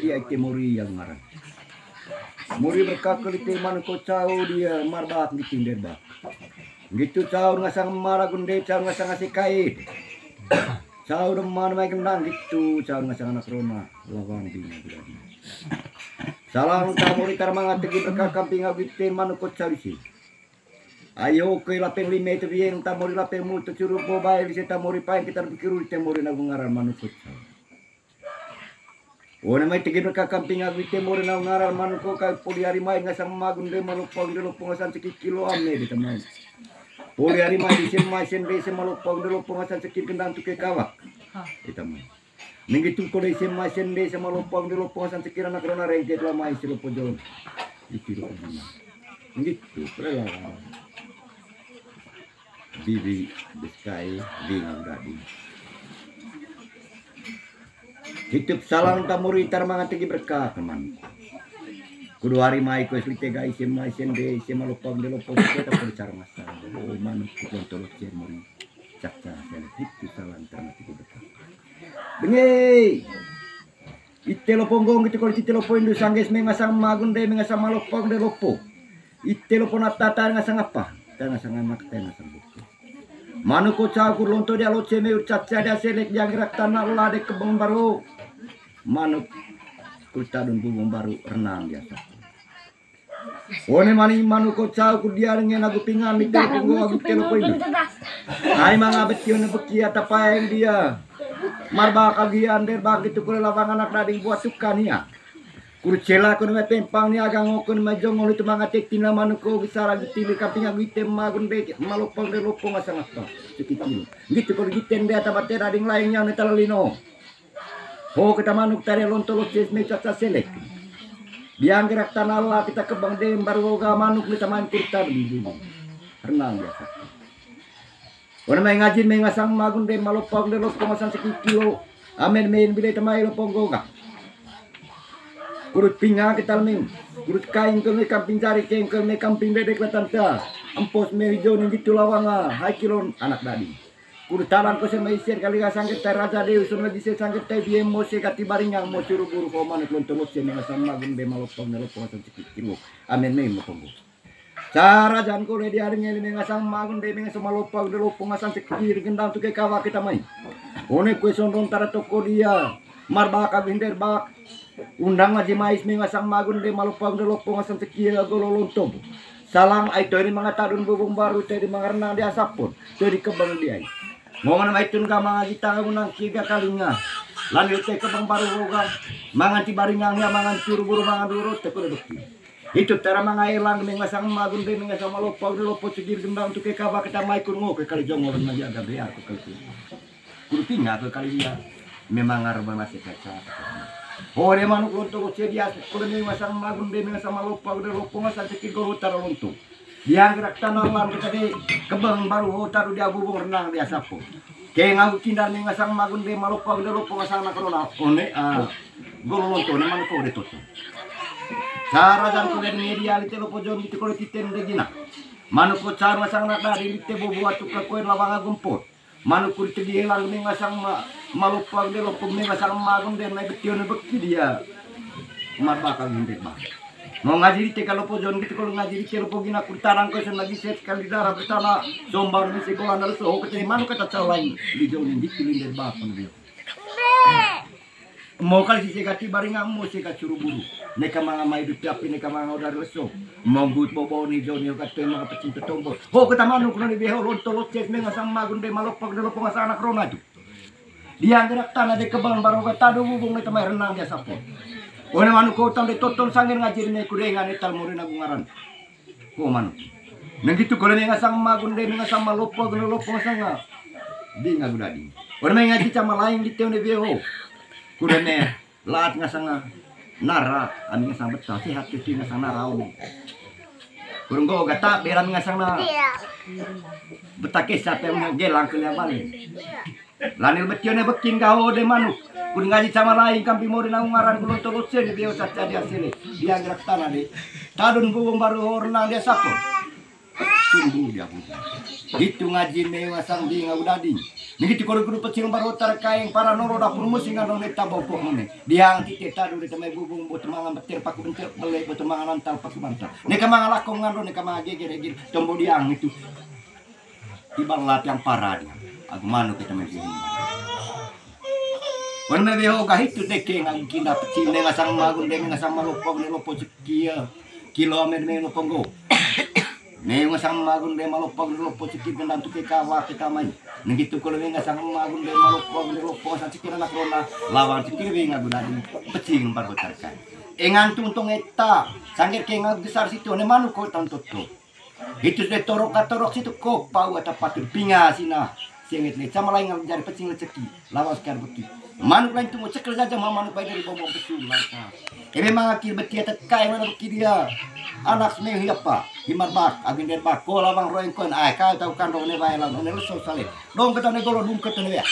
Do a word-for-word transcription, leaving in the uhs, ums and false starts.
Iya, ite mori yang ngaran. Mori berkaka lite manuk ko cau dia marbak ngitu nderbak. Ngitu caur ngasang mara gunde, caur ngasang ase kae. Caur mana mai gendang ngitu, caur ngasang anak rona, lawang bina berani. Salang ta mori tar manga tegi berkaka kamping agu ite manuk ko cau isi. Ayo ke lapeng lime tu bieng ta mori lapeng mulu tu curu bobai lise ta mori paeng kita pikir ite mori nagu ngaran manuk ko cau. One mai tegi berkaka kamping agu ite mori nau ngaran manuk ko ka poli hari mai ngasang magun de malopong de lopong ngasang seki kilo ame de tamai. Poli hari mai di sen mai sen de se malopong de lopong ngasang seki gendang tuke kawak. De tamai. Ninggi tu kole sen mai sen de se malopong de lopong ngasang seki anak rona rengke telah mai si lopo jon. Iki lopo jon. Ninggi tu kole lah. Bibi beskai bingung dadi. Hitup salang ta mori tar manga tegi berkaka manuk. Kudu hari mai ko es lite gai se mai sen de se malopong de lopong se ta ko cara ngasang. Oh manuk ku tolok se mori. Caca sele hitup salang tar manga tegi berkaka. Bengi. Ite lopo nggong gitu kalo ite lopo indu sangges mengasang magun de mengasang malopong de lopo. Ite lopo nata ta ngasang apa? Ta ngasang anak ta ngasang buku. Manuk ko cau kur lonto dia loce meu caca dia selek dia gerak tanah la de kebeng baru. Manuk kur tadun bubung baru renang biasa. One mani manuk ko cau kur dia dengan agu pingan di telo punggo agu telo poin. Ai manga beti one beki ata paeng dia. Marbak agian derbak gitu kule lawang anak dading buat tukan ia. Kur cela kun me pempang ni agang okun me jongol itu manga tek tina manuk ko gisara gitu di kamping agu ite magun de malopong de lopong asang apa. Sekitin. Gitu kule giten de ata bate dading lain yang ne talalino. Ho keta manuk tare lonto loces me caca selek. Diang gerak tanah la kita kebang dem baru oga manuk me taman kurta beli dulu. Renang biasa. Wana mai ngajin me ngasang magun dem malopong de lopong ngasang seki kilo. Amen main bile tamai lopong goga. Kurut pinga kita leming. Kurut kain ke me kamping jari keng ke me kamping dedek latanta. Empos me hijau ning gitu lawanga. Hai kilon anak dadi. Kudu talang ko sema isen kali ga sanggetai raja dewi sona dise sanggetai bie mo se gati baringang mo curu buru ko manuk lonto loce mengasang magun de malopong ne lopong asang cekik kilo. Amen me mo tonggo. Sarajan ko le diaring ele mengasang magun de mengasang malopong de lopong asang cekik gendang tu ke kawa kita mai. One kue sondong tara toko dia. Marbak abis derbak. Undang aji mais mengasang magun de malopong de lopong asang cekik golo lonto. Salang ai toi ni manga tadun bubung baru toi di manga renang di asapun. Toi di kebang di ai. Ngongan mai tun ka manga gita ngunang kiga kalinga. Lani te kebang baru roga. Mangan ti baringang ya mangan curu buru mangan duru te kuda beki. Itu tara manga elang mengasang magun de mengasang malopong de lopong segir gendang tu ke kaba kita mai kun ngo ke kali jongol na ya gabe aku kali tu. Kudu pinga ke kali dia. Memang arba masih kaca. Hore manuk lonto loce dia kuda mengasang magun de mengasang malopong de lopong asang cekik golo tara lonto. Dia gerak tanah lan kita di kebang baru ho taru dia bubung renang dia sapo. Ke ngau kindan mengasang magun de malopong de lopong asang anak rona. One ah golo lonto ne manuk ko de toto. Sarajan ko de media lite lopo jon lite ko de titen de gina. Manuk ko caru asang anak dadi lite bobo atu ka koen lawang agumpot. Manuk kurti di elang mengasang ma malopong de lopong mengasang magun de nai betion beki dia. Marbakal hindek bang. Mau ngaji di teka lopo jon gitu kalau ngaji di teka lopo gina kurtarang ko sen lagi set kali darah bertana sombar di sekolah nal so kete manuk kata cau lain di jauh di kilim dari bakal dia. Mo kali si segati baringang mo sega curu buru. Neka manga mai duti api neka manga udah leso. Monggut bobo ni joni ho kate manga pecin tetombo. Ho keta manuk nani beho lonto loces mengasang magun de malopong de lopong asang anak rona tu. Dia gerak tanah de kebang baroga tadu bubung neta mai renang dia sapo. One manuk ko tang de toton sangir ngajir ne kudengan etal murin agung aran. Ko manuk. Nang gitu ko ne ngasang magun de ngasang malopong de lopong asang. Di ngagu dadi. Ora mai ngaji cama lain di teo ne beho. Kuda ne laat ngasang nara, ami ngasang beta sehat kecil ngasang nara. Kurung go gata beran ngasang na. Beta kesa pe gelang ke bali. Lanil betion ne bekin gaho de manuk. Kun ngaji cama lain kampi mori nang ngaran kulon tolot seni beo caca dia sini. Dia gerak tanah de. Tadun bubung baru horna dia sapo. Sumbu dia bubung. Itu ngaji me wasang di ngau dadi. Niki tu koro guru pecil baru tarkaing para noro dapur musi ngandung neta bongkok mune. Diang tite tadu neta mai bubung boto mangan betir paku bentir bele boto mangan antal paku bantal. Neka mangan lakong ngandung neka mangan geger geger tombo diang itu. Tiba latihan para dia. Aku manu kita mai bubung. Wan me beho gah itu deke ngaku kinda pecil ne ngasang magun de ngasang malopong ne lopo sekia. Kilo ame de lopo nggo. Meunga sama gunde malopo gunde lopo sikit gendang tuke kawa ke kamai. Nenggi tukul meunga sama gunde malopo gunde lopo sa sikit anak rona. Lawan sikit meunga guna di pecing baru tarkan. Engan tuntung eta. Sangger ke engan besar situ ne manuk ko tang toto. Itu sudah torok katorok situ ko pau atau patur pinga sina. Sengit ne sama lain ngal jari pecing leceki. Lawas kar beki. Manuk lain tumu cekel saja ma manuk baik dari bombong besul larka. Ebe mangakir beti atat kai mana beki dia. Anak sene hiapa. Himar bak, agin der bak, ko lawang roeng koen, ai kau tau kandong ne bae lawan ne leso sale. Dong kata ne golo dum kata ne ya.